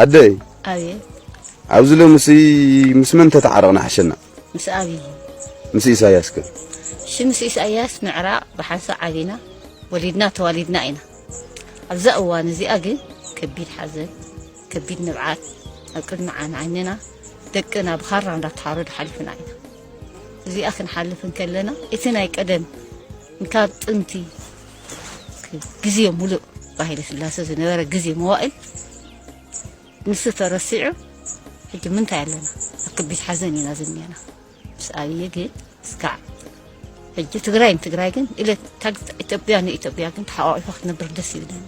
ኣደይ፣ ኣቤት። ኣብዚ ሎምሲ ምስ መን ተተዓረቕና ሓሸና? ምስ ኣብይ። ምስ ኢሳያስ ከ? እሺ፣ ምስ ኢሳያስ ምዕራቕ ብሓንሳእ ዓቢና፣ ወሊድና ተዋሊድና ኢና። ኣብዛ እዋን እዚኣ ግን ከቢድ ሓዘን፣ ከቢድ ንብዓት ኣብ ቅድሚ ዓይንና፣ ደቅና ብኻራ እንዳተሓረዱ ሓሊፍና ኢና። እዚኣ ክንሓልፍ እንከለና፣ እቲ ናይ ቀደም ካብ ጥንቲ ግዜ ሙሉእ ብሃይለ ስላሰ ዝነበረ ግዜ መዋእል ንሱ ተረሲዑ፣ ሕጂ ምንታይ ኣለና? ኣብ ከቢድ ሓዘን ኢና ዝኒአና። ምስ ኣብየ ግን እስካዕ ሕጂ ትግራይ ንትግራይ ግን ኢለ ታግ-፣ ኢትዮጵያ ንኢትዮጵያ ግን ተሓቋቂፋ ክትነብር ደስ ይብለኒ።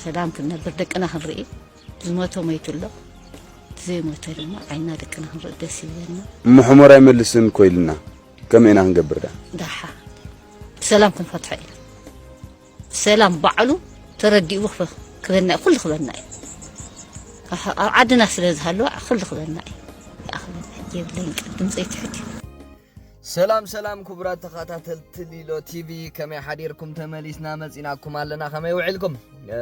ሰላም ክንነብር ደቅና ክንርኢ፣ ዝሞተ ሞይቱ ኣሎ፣ ዘይሞተ ድማ ዓይና ደቅና ክንርኢ ደስ ይብለና። እሞ ሕሞር ኣይመልስን እኮ ኢልና ከመይ ኢና ክንገብር ዳ? ዳሓ ብሰላም ክንፈትሖ ኢና። ብሰላም ባዕሉ ተረዲኡ ክበ-፣ ክበና እዩ፣ ኩሉ ክበና እዩ። ኣህ-፣ ኣብ ዓድና ስለ ዝሃለወ ኩሉ ክበና እዩ። ይኣኽለና ሕጂ የብለይን፣ ድምፀይ ትሕት እዩ። ሰላም ሰላም ክቡራት ተኸታተልቲ ሊሎ ቲቪ፣ ከመይ ሓዲርኩም? ተመሊስና መፂናኩም ኣለና። ከመይ ውዒልኩም? እ፣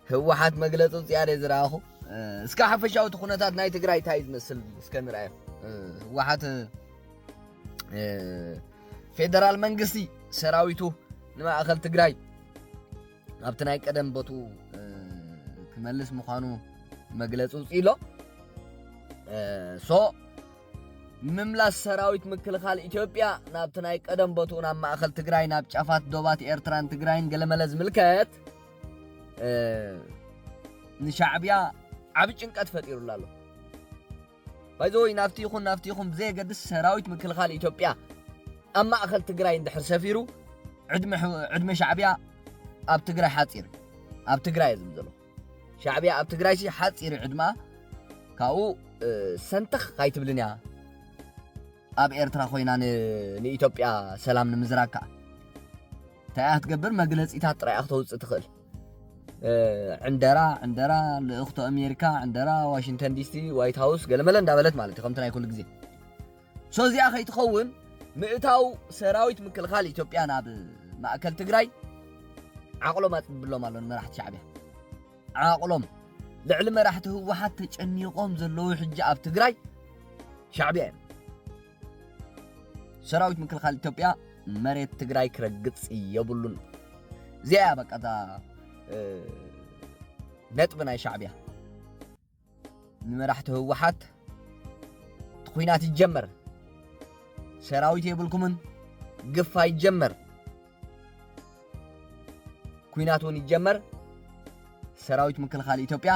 ህወሓት መግለፂ ውፅኣ ደ ዝረኣኹ። እ፣ እስከ ሓፈሻዊ እቲ ኩነታት ናይ ትግራይ እንታይ እዩ ዝመስል እስከ ንርኣዮ። እ፣ ህወሓት፣ እ፣ ፌደራል መንግስቲ ሰራዊቱ ንማእኸል ትግራይ ኣብቲ ናይ ቀደም ቦትኡ፣ እ፣ ክመልስ ምዃኑ መግለፂ ውፅኡ ኣሎ። እ፣ ሶ ምምላስ ሰራዊት ምክልኻል ኢትዮጵያ ናብቲ ናይ ቀደም ቦትኡ ናብ ማእኸል ትግራይ፣ ናብ ጫፋት ዶባት ኤርትራን ትግራይን ገለመለ ዝምልከት፣ እ፣ ንሻዕብያ ዓቢ ጭንቀት ፈጢሩላ ኣሎ። ባይዘወይ ናብቲ ይኹን ናብቲ ይኹን ብዘየገድስ ሰራዊት ምክልኻል ኢትዮጵያ ኣብ ማእኸል ትግራይ እንድሕር ሰፊሩ ዕድመ ሕ-፣ ዕድመ ሻዕብያ ኣብ ትግራይ ሓፂር፣ ኣብ ትግራይ እየ ዝብል ዘለኹ። ሻዕብያ ኣብ ትግራይ ሲ ሓፂር ዕድማ ካብኡ፣ እ፣ ሰንተኽ ካይትብልን እያ። ኣብ ኤርትራ ኮይና ን-፣ ንኢትዮጵያ ሰላም ንምዝራግ ከዓ እንታይ እያ ክትገብር? መግለፂታት ጥራይ እያ ክተውፅእ ትኽእል። እ፣ ዕንደራ፣ ዕንደራ፣ ልእኽቶ ኣሜሪካ፣ ዕንደራ፣ ዋሽንግተን ዲሲ፣ ዋይት ሃውስ፣ ገለመለ እንዳበለት ማለት እዩ፣ ከምቲ ናይ ኩሉ ግዜ። ሶ እዚኣ ከይትኸውን ምእታው ሰራዊት ምክልኻል ኢትዮጵያ ናብ ማእከል ትግራይ ዓቕሎም ኣፅብብሎም ኣሎ ንመራሕቲ ሻዕብያ። ዓቕሎም ልዕሊ መራሕቲ ህወሓት ተጨኒቖም ዘለዉ ሕጂ ኣብ ትግራይ ሻዕብያ እዮም። ሰራዊት ምክልኻል ኢትዮጵያ መሬት ትግራይ ክረግፅ የብሉን። እዚኣ እያ በቃ እታ፣ እ፣ ነጥቢ ናይ ሻዕብያ። ንመራሕቲ ህወሓት እቲ ኲናት ይጀመር፣ ሰራዊት የብልኩምን፣ ግፋ ይጀመር፣ ኲናት እውን ይጀመር፣ ሰራዊት ምክልኻል ኢትዮጵያ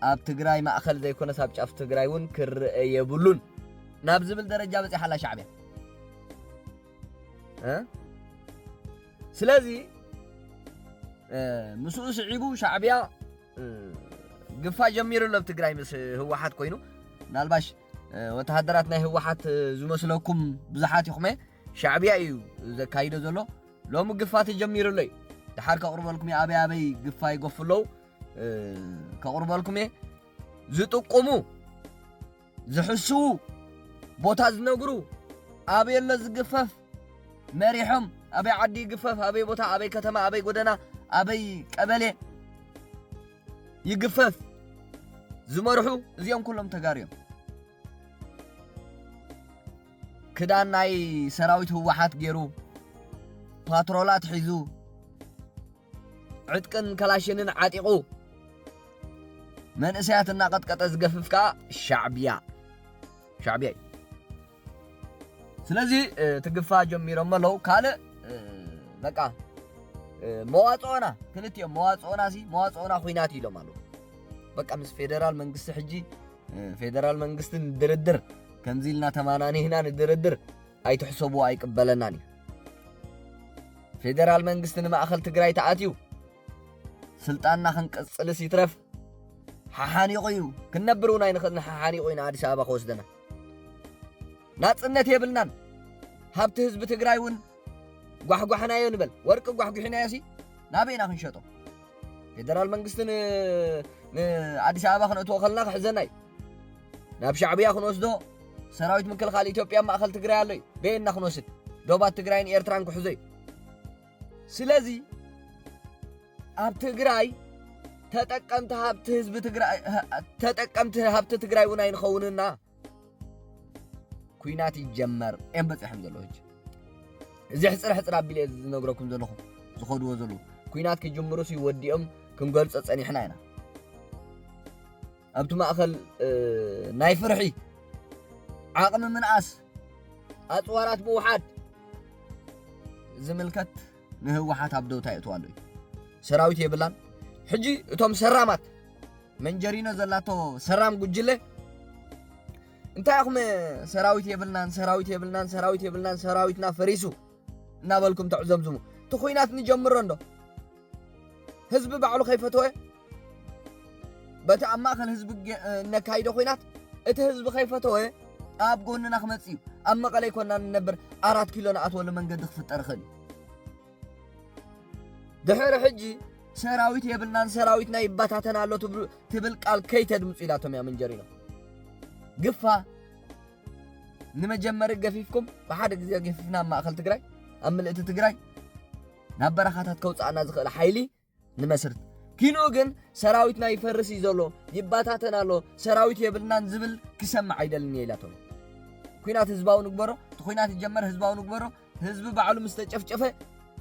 ኣብ ትግራይ ማእኸል ዘይኮነስ ኣብ ጫፍ ትግራይ እውን ክረአ የብሉን ናብ ዝብል ደረጃ በፂሓ ኣላ ሻዕብያ። እ? ስለዚ፣ እ፣ ምስኡ ስዒቡ ሻዕብያ፣ እ፣ ግፋ ጀሚሩ ኣሎ ኣብ ትግራይ ምስ ህወሓት ኮይኑ። ምናልባሽ፣ እ፣ ወተሃደራት ናይ ህወሓት፣ እ፣ ዝመስለኩም ብዙሓት ኢኹም። ሻዕብያ እዩ ዘካይዶ ዘሎ። ሎሚ ግፋ ተጀሚሩ ኣሎ እዩ። ድሓር ከቕርበልኩም እየ ኣበይ ኣበይ ግፋ ይገፉ ኣለዉ፣ እ፣ ከቕርበልኩም እየ። ዝጥቁሙ፣ ዝሕስዉ፣ ቦታ ዝነግሩ፣ ኣበይ ኣሎ ዝግፈፍ መሪሖም፣ ኣበይ ዓዲ ይግፈፍ፣ ኣበይ ቦታ፣ ኣበይ ከተማ፣ ኣበይ ጎደና፣ ኣበይ ቀበሌ ይግፈፍ ዝመርሑ እዚኦም ኩሎም ተጋሩ እዮም። ክዳን ናይ ሰራዊት ህወሓት ገይሩ፣ ፓትሮላት ሒዙ፣ ዕጥቅን ከላሽንን ዓጢቑ መንእሰያት እናቐጥቀጠ ዝገፍፍ ከዓ ሻዕብያ፣ ሻዕብያ እዩ። ስለዚ፣ እ፣ ትግፋ ጀሚሮም ኣለዉ። ካልእ፣ እ፣ በቃ፣ እ፣ መዋፅኦና፣ ክልቲኦም መዋፅኦና ሲ፣ መዋፅኦና ኹናት ኢሎም ኣለዉ። በቃ ምስ ፌደራል መንግስቲ ሕጂ፣ እ፣ ፌደራል መንግስቲ ንድርድር፣ ከምዚ ኢልና ተማናኒህና ንድርድር ኣይትሕሰቡ፣ ኣይቅበለናን እዩ። ፌደራል መንግስቲ ንማእኸል ትግራይ ተኣትዩ ስልጣንና ክንቅፅልስ ይትረፍ ሓሓኒቑ እዩ። ክንነብር እውን ኣይንኽእልን፣ ሓሓኒቑ እዩ ንኣዲስ ኣበባ ክወስደና። ናፅነት የብልናን። ሃብቲ ህዝቢ ትግራይ እውን ጓሕጓሕናዮ ንበል። ወርቂ ጓሕጒሕናዮ ሲ ናበይ ኢና ክንሸጦ? ፌደራል መንግስቲ ን-፣ ንኣዲስ ኣበባ ክነእትዎ ከለና ክሕዘና እዩ። ናብ ሻዕብያ ክንወስዶ፣ ሰራዊት ምክልኻል ኢትዮጵያ ኣብ ማእኸል ትግራይ ኣሎ እዩ። በየና ክንወስድ? ዶባት ትግራይን ኤርትራን ክሕዞ እዩ። ስለዚ ኣብ ትግራይ ተጠቀምቲ ሃብቲ ህዝቢ ትግራይ፣ ተጠቀምቲ ሃብቲ ትግራይ እውን ኣይንኸውንና። ኩናት ይጀመር እዮም በፂሖም ዘለዉ። ሕጂ እዚ ሕፅር ሕፅር ኣቢለ ዝነግረኩም ዘለኹ ዝኸድዎ ዘለዉ ኩናት ክጅምሩ ሲ ወዲኦም ክንገልፆ ፀኒሕና ኢና። ኣብቲ ማእኸል ናይ ፍርሒ፣ ዓቕሚ ምንኣስ፣ ኣፅዋራት ምውሓድ ዝምልከት ንህወሓት ኣብ ደውታ የእትዋ ኣሎ እዩ። ሰራዊት የብላን። ሕጂ እቶም ሰራማት መንጀሪኖ ዘላቶ ሰራም ጉጅለ እንታይ ኢኹም ሰራዊት የብልናን፣ ሰራዊት የብልናን፣ ሰራዊት የብልናን፣ ሰራዊትና ፈሪሱ እናበልኩም ተዕዘምዝሙ? እቲ ኩናት ንጀምሮ እንዶ ህዝቢ ባዕሉ ከይፈተወ በቲ ኣብ ማእከል ህዝቢ እነካይዶ ኩናት እቲ ህዝቢ ከይፈተወ ኣብ ጎንና ክመጽእ እዩ። ኣብ መቐለ ይኮና ንነብር ኣራት ኪሎ ንኣትወሉ መንገዲ ክፍጠር ይኽእል እዩ። ድሕሪ ሕጂ ሰራዊት የብልናን ሰራዊትና ይባታተን ኣሎ ትብል ቃል ከይተድምፁ ኢላቶም እያ መንጀሪኖ። ግፋ ንመጀመሪ ገፊፍኩም ብሓደ ግዜ ገፊፍና ኣብ ማእከል ትግራይ ኣብ ምልእቲ ትግራይ ናብ በረኻታት ከውፅኣና ዝኽእል ሓይሊ ንመስርት። ኪንኡ ግን ሰራዊትና ይፈርስ እዩ ዘሎ፣ ይባታተን ኣሎ፣ ሰራዊት የብልናን ዝብል ክሰምዕ ኣይደልን እየ ኢላቶም። ኩናት ህዝባዊ ንግበሮ፣ እቲ ኩናት ይጀመር ህዝባዊ ንግበሮ። ህዝቢ ባዕሉ ምስ ተጨፍጨፈ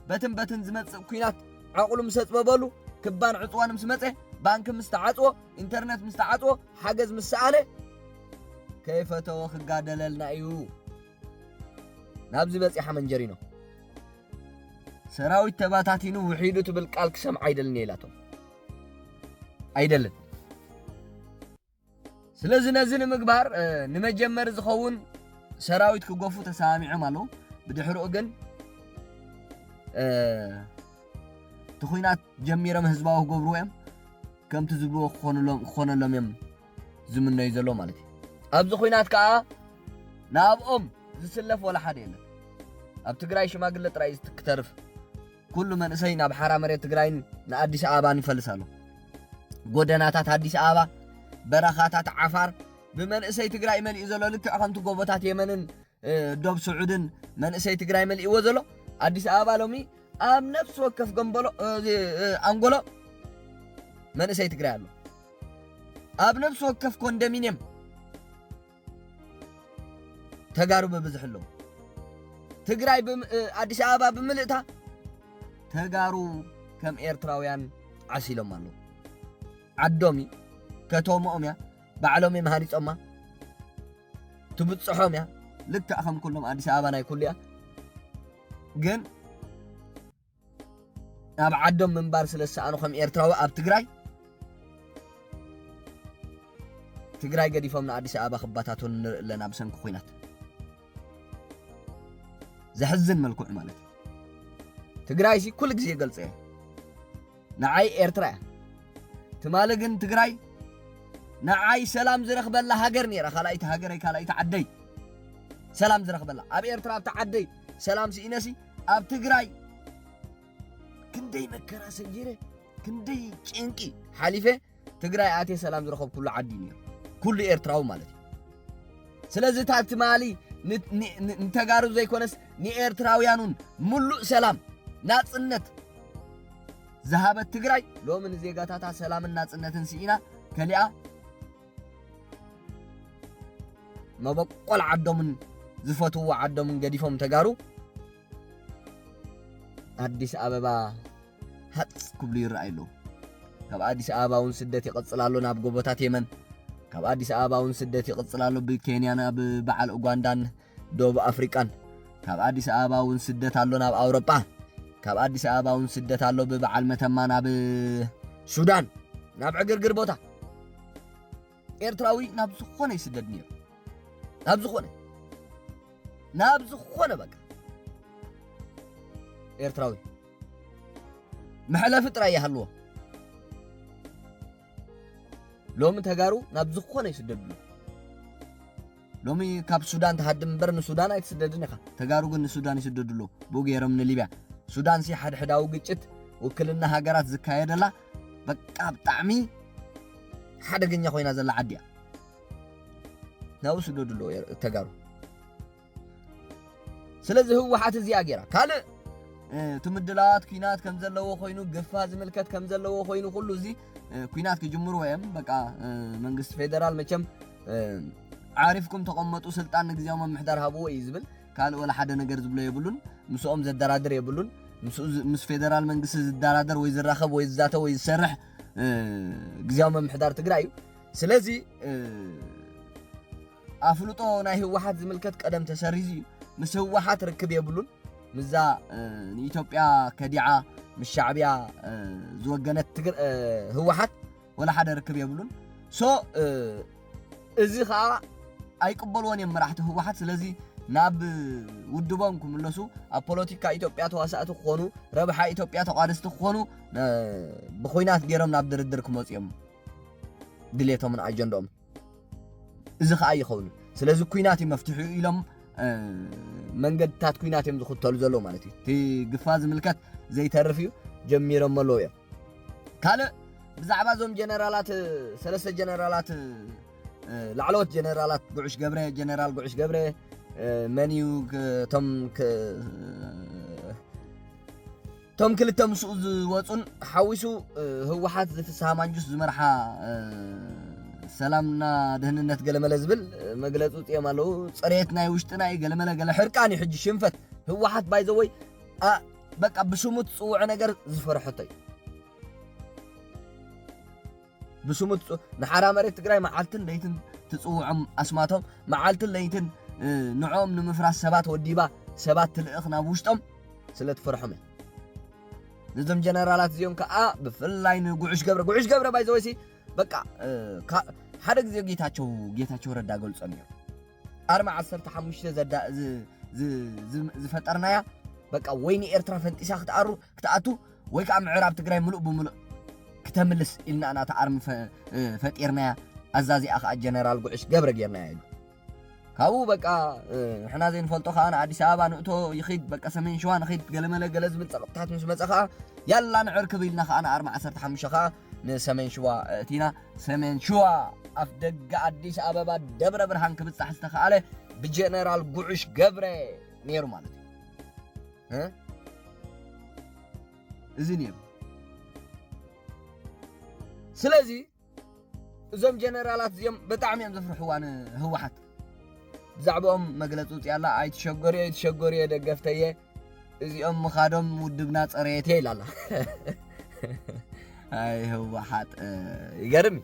በትን በትን ዝመፅእ ኩናት ዓቕሉ ምስ ኣፅበበሉ ክባን ዕፅዋን ምስ መፀ፣ ባንክ ምስ ተዓፅዎ፣ ኢንተርነት ምስ ተዓፅዎ፣ ሓገዝ ምስ ሰኣነ ከይፈተወ ክጋደለልና እዩ። ናብዚ በፂሓ መንጀሪኖ። ሰራዊት ተባታቲኑ ውሒዱ ትብል ቃል ክሰምዕ ኣይደልን እየ ኢላቶም። ኣይደልን። ስለዚ ነዚ ንምግባር ንመጀመሪ ዝኸውን ሰራዊት ክገፉ ተሰማሚዖም ኣለዉ። ብድሕሪኡ ግን እቲ ኩናት ጀሚሮም ህዝባዊ ክገብርዎ እዮም። ከምቲ ዝብልዎ ክኾነሎም እዮም ዝምነዩ ዘሎ ማለት እዩ። ኣብዚ ኩናት ከዓ ናብኦም ዝስለፍ ወላ ሓደ የለን። ኣብ ትግራይ ሽማግለ ጥራይ ክተርፍ ኩሉ መንእሰይ ናብ ሓራ መሬት ትግራይን ንኣዲስ ኣበባን ይፈልስ ኣሎ። ጎደናታት ኣዲስ ኣበባ፣ በረኻታት ዓፋር ብመንእሰይ ትግራይ መሊኡ ዘሎ፣ ልክዕ ከምቲ ጎቦታት የመንን ዶብ ስዑድን መንእሰይ ትግራይ መሊእዎ ዘሎ። ኣዲስ ኣበባ ሎሚ ኣብ ነፍሲ ወከፍ ገንበሎ፣ ኣንጎሎ መንእሰይ ትግራይ ኣሎ። ኣብ ነፍሲ ወከፍ ኮንዶሚንየም ተጋሩ ብብዝሒ ኣለዉ። ትግራይ፣ ኣዲስ ኣበባ ብምልእታ ተጋሩ ከም ኤርትራውያን ዓሲሎም ኣለዉ። ዓዶም እዩ፣ ከተምኦም እያ፣ ባዕሎም እዮም ሃኒጾማ፣ ትብጽሖም እያ። ልክዕ ከም ኩሎም ኣዲስ ኣበባ ናይ ኩሉ እያ። ግን ኣብ ዓዶም ምንባር ስለ ዝሰኣኑ ከም ኤርትራዊ ኣብ ትግራይ፣ ትግራይ ገዲፎም ንኣዲስ ኣበባ ክባታተኑ ንርኢ ኣለና ብሰንኪ ኩናት። ዘሕዝን መልክዑ ማለት እዩ። ትግራይ ሲ ኩሉ ግዜ ይገልጸ እየ። ንዓይ ኤርትራ እያ። ትማሊ ግን ትግራይ ንዓይ ሰላም ዝረኽበላ ሃገር ነይራ። ካልኣይቲ ሃገረይ፣ ካልኣይቲ ዓደይ ሰላም ዝረኽበላ። ኣብ ኤርትራ ኣብቲ ዓደይ ሰላም ስኢነሲ ኣብ ትግራይ ክንደይ መከራ ሰጊረ፣ ክንደይ ጭንቂ ሓሊፈ ትግራይ ኣትየ ሰላም ዝረኸብኩሉ ዓዲ እዩ ነይሩ። ኩሉ ኤርትራዊ ማለት እዩ። ስለዚ እታ ትማሊ ን-፣ ን-፣ ን-፣ ንተጋሩ ዘይኮነስ ንኤርትራውያን እውን ምሉእ ሰላም፣ ናጽነት ዝሃበት ትግራይ ሎሚ ንዜጋታታ ሰላምን ናጽነትን ስኢና ከሊኣ መበቆል ዓዶምን ዝፈትውዎ ዓዶምን ገዲፎም ተጋሩ ኣዲስ ኣበባ ሃጽ ክብሉ ይረኣዩ ኣለዉ። ካብ ኣዲስ ኣበባ እውን ስደት ይቕጽል ኣሎ ናብ ጎቦታት የመን። ካብ ኣዲስ ኣበባ እውን ስደት ይቕጽል ኣሎ ብኬንያ ናብ በዓል ኡጋንዳን ደቡብ ኣፍሪቃን። ካብ ኣዲስ ኣበባ እውን ስደት ኣሎ ናብ ኣውሮጳ። ካብ ኣዲስ ኣበባ እውን ስደት ኣሎ ብበዓል መተማ ናብ ሱዳን፣ ናብ ዕግርግር ቦታ። ኤርትራዊ ናብ ዝኾነ ይስደድ ነይሩ። ናብ ዝኾነ፣ ናብ ዝኾነ በቃ ኤርትራዊ መሕለፊ ጥራይ ይሃልዎ። ሎሚ ተጋሩ ናብ ዝኾነ ይስደዱ ኣለዉ። ሎሚ ካብ ሱዳን ትሃድም እምበር ንሱዳን ኣይትስደድን ኢኻ። ተጋሩ ግን ንሱዳን ይስደዱ ኣለዉ። ብኡ ገይሮም ንሊብያ። ሱዳን ሲ ሓድሕዳዊ ግጭት ውክልና ሃገራት ዝካየደላ በቃ ብጣዕሚ ሓደገኛ ኮይና ዘላ ዓዲ እያ። ናብኡ ስደዱ ኣለዉ ኤር-፣ ተጋሩ። ስለዚ ህወሓት እዚኣ ገይራ። ካልእ እቲ ምድላዋት ኲናት ከም ዘለዎ ኮይኑ፣ ግፋ ዝምልከት ከም ዘለዎ ኮይኑ፣ ኩሉ እዚ ኲናት ክጅምርዎ እዮም። በቃ መንግስቲ ፌደራል መቸም ዓሪፍኩም ተቐመጡ፣ ስልጣን ንግዜያዊ ምምሕዳር ሃብዎ እዩ ዝብል። ካልእ ወላ ሓደ ነገር ዝብሎ የብሉን። ምስኦም ዘደራድር የብሉን። ምስ ፌደራል መንግስቲ ዝደራደር ወይ ዝራኸብ ወይ ዝዛተ ወይ ዝሰርሕ ግዜያዊ ምምሕዳር ትግራይ እዩ። ስለዚ ኣፍልጦ ናይ ህወሓት ዝምልከት ቀደም ተሰሪዙ እዩ። ምስ ህወሓት ርክብ የብሉን። ምዛ ንኢትዮጵያ ከዲዓ ምስ ሻዕብያ ዝወገነት ህወሓት ወላ ሓደ ርክብ የብሉን። ሶ እዚ ከዓ ኣይቅበልዎን እዮም መራሕቲ ህወሓት። ስለዚ ናብ ውድቦም ክምለሱ፣ ኣብ ፖለቲካ ኢትዮጵያ ተዋሳእቲ ክኾኑ፣ ረብሓ ኢትዮጵያ ተቋደስቲ ክኾኑ፣ ብኩናት ገይሮም ናብ ድርድር ክመፁ እዮም ድሌቶምን ኣጀንዳኦም። እዚ ከዓ ይኸውን። ስለዚ ኩናት እዩ መፍትሒ ኢሎም መንገድታት ኩናት እዮም ዝኽተሉ ዘለዉ ማለት እዩ። እቲ ግፋ ዝምልከት ዘይተርፍ እዩ፣ ጀሚሮም ኣለዉ እዮም። ካልእ ብዛዕባ እዞም ጀነራላት፣ ሰለስተ ጀነራላት፣ ላዕለዎት ጀነራላት፣ ጉዑሽ ገብረ፣ ጀነራል ጉዑሽ ገብረ መን እዩ? እቶም እቶም ክልተ ምስኡ ዝወፁን ሓዊሱ ህወሓት ዝፍስሃ ማንጁስ ዝመርሓ ሰላምና ድህንነት ገለመለ ዝብል መግለፂ ውፅኦም ኣለዉ። ፅሬት ናይ ውሽጥና እዩ ገለመለ ገለ ሕርቃን እዩ። ሕጂ ሽንፈት ህወሓት ባይዘወይ በቃ ብስሙ ትፅውዖ ነገር ዝፈርሐቶ እዩ። ብስሙ ንሓራ መሬት ትግራይ መዓልትን ለይትን ትፅውዖም ኣስማቶም፣ መዓልትን ለይትን ንዕኦም ንምፍራስ ሰባት ወዲባ፣ ሰባት ትልእኽ ናብ ውሽጦም ስለ ትፈርሖም እያ። ነዞም ጀነራላት እዚኦም ከዓ ብፍላይ ንጉዑሽ ገብረ፣ ጉዑሽ ገብረ ባይዘወይሲ በቃ ሓደ ግዜ ጌታቸው ጌታቸው ረዳ ገልጾ ነይሩ። ኣርማ ዓሰርተ ሓሙሽተ ዝፈጠርናያ በቃ ወይ ንኤርትራ ፈንጢሳ ክትኣሩ ክትኣቱ ወይ ከዓ ምዕራብ ትግራይ ምሉእ ብምሉእ ክተምልስ ኢልና ናታ ኣርሚ ፈጢርናያ። ኣዛዚኣ ከዓ ጀነራል ጉዕሽ ገብረ ጌርናያ ኢሉ። ካብኡ በቃ ንሕና ዘይንፈልጦ ከዓ ንኣዲስ ኣበባ ንእቶ ይኺድ በቃ ሰሜን ሸዋ ንኺድ ገለመለ ገለ ዝብል ፀቕጥታት ምስ መፀ ከዓ ያላ ንዕርክብ ኢልና ከዓ ንኣርማ ዓሰርተ ሓሙሽተ ከዓ ንሰሜን ሽዋ እቲና ሰሜን ሽዋ ኣፍ ደገ ኣዲስ ኣበባ ደብረ ብርሃን ክብፃሕ ዝተኸኣለ ብጀነራል ጉዑሽ ገብረ ነይሩ ማለት እዩ። እዚ ነይሩ። ስለዚ እዞም ጀነራላት እዚኦም ብጣዕሚ እዮም ዘፍርሕዋ ንህወሓት። ብዛዕባኦም መግለፂ ውፅእ ኣላ። ኣይትሸገርዮ ኣይትሸገርዮ ደገፍተየ፣ እዚኦም ምኻዶም ውድብና ፀረየት እየ ኢላ ኣላ። ኣይ ህወሓት ይገርም።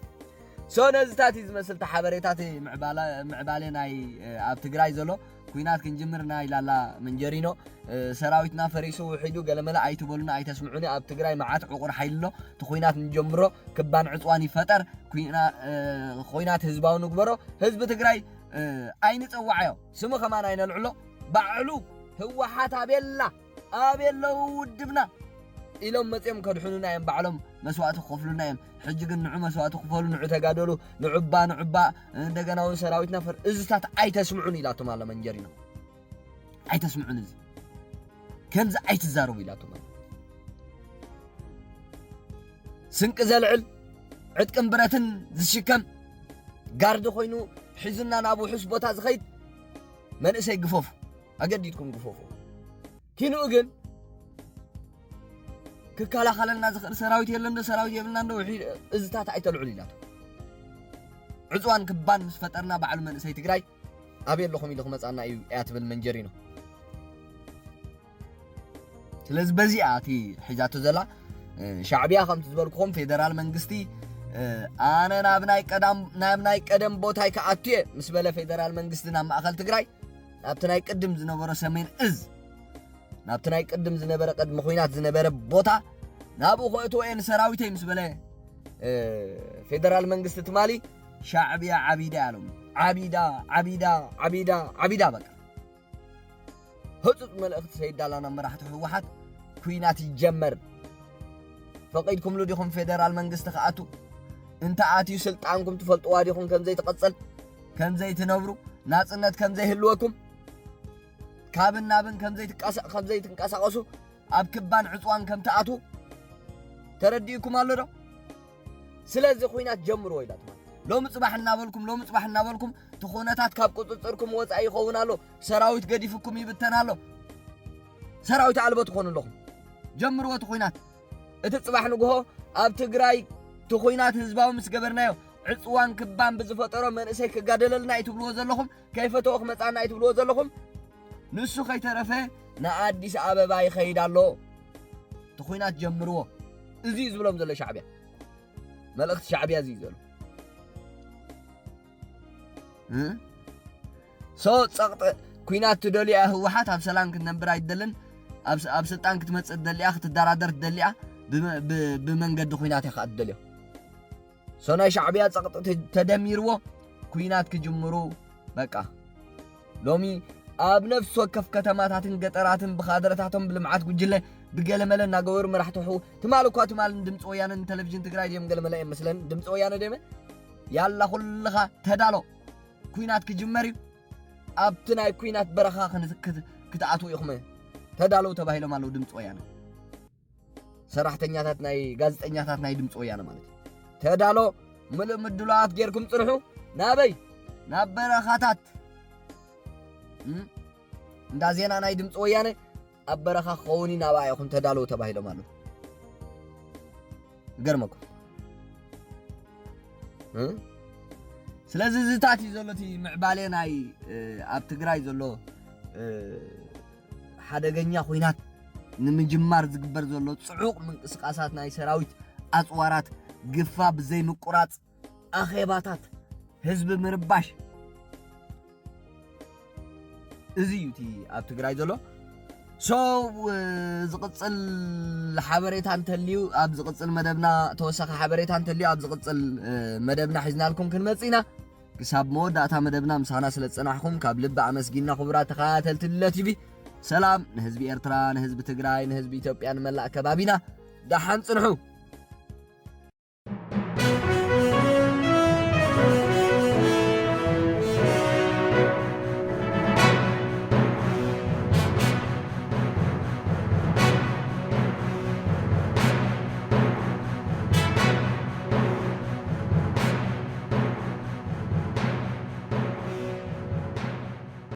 ሶ ነዚታት እዩ ዝመስል እቲ ሓበሬታት ምዕባለ ናይ ኣብ ትግራይ ዘሎ ኩናት ክንጅምር ናይ ላላ መንጀሪኖ ሰራዊትና ፈሪሱ ውሒዱ ገለመለ ኣይትበሉና ኣይተስምዑኒ። ኣብ ትግራይ መዓት ዕቑር ሓይሊ ኣሎ። እቲ ኩናት ንጀምሮ ክባን ዕፅዋን ይፈጠር። ኩናት ህዝባዊ ንግበሮ። ህዝቢ ትግራይ ኣይንፀዋዓዮ፣ ስሙ ከማን ኣይነልዕሎ። ባዕሉ ህወሓት ኣቤላ ኣቤለዉ ውድብና ኢሎም መፅኦም ከድሕኑና እዮም። ባዕሎም መስዋእቲ ክኸፍሉና እዮም። ሕጂ ግን ንዑ መስዋእቲ ክፈሉ፣ ንዑ ተጋደሉ፣ ንዑባ ንዑባ እንደገና እውን ሰራዊትና ፈር እዝታት ኣይተስምዑን ኢላቶም ኣለ መንጀሪኖ። ኣይተስምዑን፣ እዚ ከምዚ ኣይትዛረቡ ኢላቶም ኣለ። ስንቂ ዘልዕል ዕጥቅን ብረትን ዝሽከም ጋርዲ ኮይኑ ሒዙና ናብ ውሑስ ቦታ ዝኸይድ መንእሰይ ግፈፉ፣ ኣገዲድኩም ግፈፉ። ኪንኡ ግን ክከላኸለልና ዝኽእል ሰራዊት የለን ዶ? ሰራዊት የብልና እንዶ? እዝታት ኣይተልዕሉ ኢላቶ። ዕፅዋን ክባን ምስ ፈጠርና ባዕሉ መንእሰይ ትግራይ ኣበይ ኣለኹም ኢሉ ክመፃና እዩ እያ ትብል መንጀሪኖ። ስለዚ በዚኣ እቲ ሒዛቶ ዘላ ሻዕብያ ከምቲ ዝበልኩኹም ፌደራል መንግስቲ ኣነ ናብ ናይ ቀዳም ናብ ናይ ቀደም ቦታይ ክኣቱ እየ ምስ በለ ፌደራል መንግስቲ ናብ ማእኸል ትግራይ ናብቲ ናይ ቅድም ዝነበሮ ሰሜን እዝ ናብቲ ናይ ቅድም ዝነበረ ቅድሚ ኩናት ዝነበረ ቦታ ናብኡ ከእትዎ እየ ንሰራዊተይ ምስ በለ ፌደራል መንግስቲ ትማሊ ሻዕብያ ዓቢዳ ያሎም ዓቢዳ ዓቢዳ ዓቢዳ ዓቢዳ በቃ ህፁፅ መልእኽቲ ሰይዳላ ናብ መራሕቲ ህወሓት ኩናት ይጀመር። ፈቒድኩምሉ ዲኹም ፌደራል መንግስቲ ክኣቱ? እንተ ኣትዩ ስልጣንኩም ትፈልጥዋ ዲኹም ከምዘይትቐፅል ከምዘይትነብሩ ናፅነት ከምዘይህልወኩም ካብን ናብን ከምዘይትንቀሳቐሱ ኣብ ክባን ዕፅዋን ከምትኣትዉ ተረዲእኩም ኣሎ ዶ? ስለዚ ኩናት ጀምርዎ ኢላትኩም ሎሚ ፅባሕ እናበልኩም ሎሚ ፅባሕ እናበልኩም እቲ ኩነታት ካብ ቁፅፅርኩም ወፃኢ ይኸውን ኣሎ። ሰራዊት ገዲፍኩም ይብተን ኣሎ። ሰራዊት ኣልቦ ትኾኑ ኣለኹም። ጀምርዎ እቲ ኹናት። እቲ ጽባሕ ንግሆ ኣብ ትግራይ እቲ ኹናት ህዝባዊ ምስ ገበርናዮ፣ ዕጽዋን ክባን ብዝፈጠሮ መንእሰይ ክጋደለልና እዩ ትብልዎ ዘለኹም፣ ከይፈተዎ ክመጻና እዩ ትብልዎ ዘለኹም፣ ንሱ ከይተረፈ ንኣዲስ ኣበባ ይኸይድ ኣሎ። እቲ ኹናት ጀምርዎ። እዚ እዩ ዝብሎም ዘሎ ሻዕብያ። መልእኽቲ ሻዕብያ እዚ እዩ ዘሎ። እ? ሶ ጸቕጢ ኲናት ትደልያ ህወሓት ኣብ ሰላም ክትነብር ኣይትደልን። ኣብ ስ-፣ ኣብ ስልጣን ክትመጽእ ትደልያ፣ ክትደራደር ትደልያ፣ ብመ-፣ ብ-፣ ብመንገዲ ኲናት ኢኻ ትደልዮ። ሶ ናይ ሻዕብያ ጸቕጢ ተ-፣ ተደሚርዎ ኲናት ክጅምሩ በቃ። ሎሚ ኣብ ነፍሲ ወከፍ ከተማታትን ገጠራትን ብኻድረታቶም ብልምዓት ጉጅለ ብገለመለ እናገበሩ መራሕቲ ሕው-፣ ትማል እኳ ትማል ንድምፂ ወያነ ንቴሌቪዥን ትግራይ ድዮም ገለመለ እዮም መስለን ድምፂ ወያነ ደመ ያላ ኩልኻ ተዳሎ ኩናት ክጅመር እዩ። ኣብቲ ናይ ኩናት በረኻ ክን-፣ ክት-፣ ክትኣትዉ ኢኹም ተዳለዉ ተባሂሎም ኣለዉ ድምፂ ወያነ። ሰራሕተኛታት ናይ ጋዜጠኛታት ናይ ድምፂ ወያነ ማለት እዩ። ተዳሎ ምሉእ ምድላዋት ጌርኩም ፅንሑ። ናበይ? ናብ በረኻታት። እም? እንዳ ዜና ናይ ድምፂ ወያነ ኣብ በረኻ ክኸውን እዩ፣ ናብኣ ኢኹም ተዳለዉ ተባሂሎም ኣለዉ። ይገርመኩም። እ? ስለዚ እዚታት እዩ ዘሎ እቲ ምዕባለ ናይ፣ እ፣ ኣብ ትግራይ ዘሎ፣ እ፣ ሓደገኛ ኹናት ንምጅማር ዝግበር ዘሎ ጽዑቕ ምንቅስቃሳት ናይ ሰራዊት፣ ኣጽዋራት፣ ግፋ ብዘይ ምቁራጽ፣ ኣኼባታት፣ ህዝቢ ምርባሽ። እዚ እዩ እቲ ኣብ ትግራይ ዘሎ። ሶ፣ እ፣ ዝቕጽል ሓበሬታ እንተልዩ፣ ኣብ ዝቕጽል መደብና፣ ተወሳኺ ሓበሬታ እንተልዩ፣ ኣብ ዝቕጽል፣ እ፣ መደብና ሒዝናልኩም ክንመጽእ ኢና። ክሳብ መወዳእታ መደብና ምሳና ስለ ዝጸናሕኩም ካብ ልቢ ኣመስጊንና። ክቡራት ተኸታተልቲ ልለ ቲቪ፣ ሰላም ንህዝቢ ኤርትራ፣ ንህዝቢ ትግራይ፣ ንህዝቢ ኢትዮጵያ፣ ንመላእ ከባቢና። ደሓን ጽንሑ።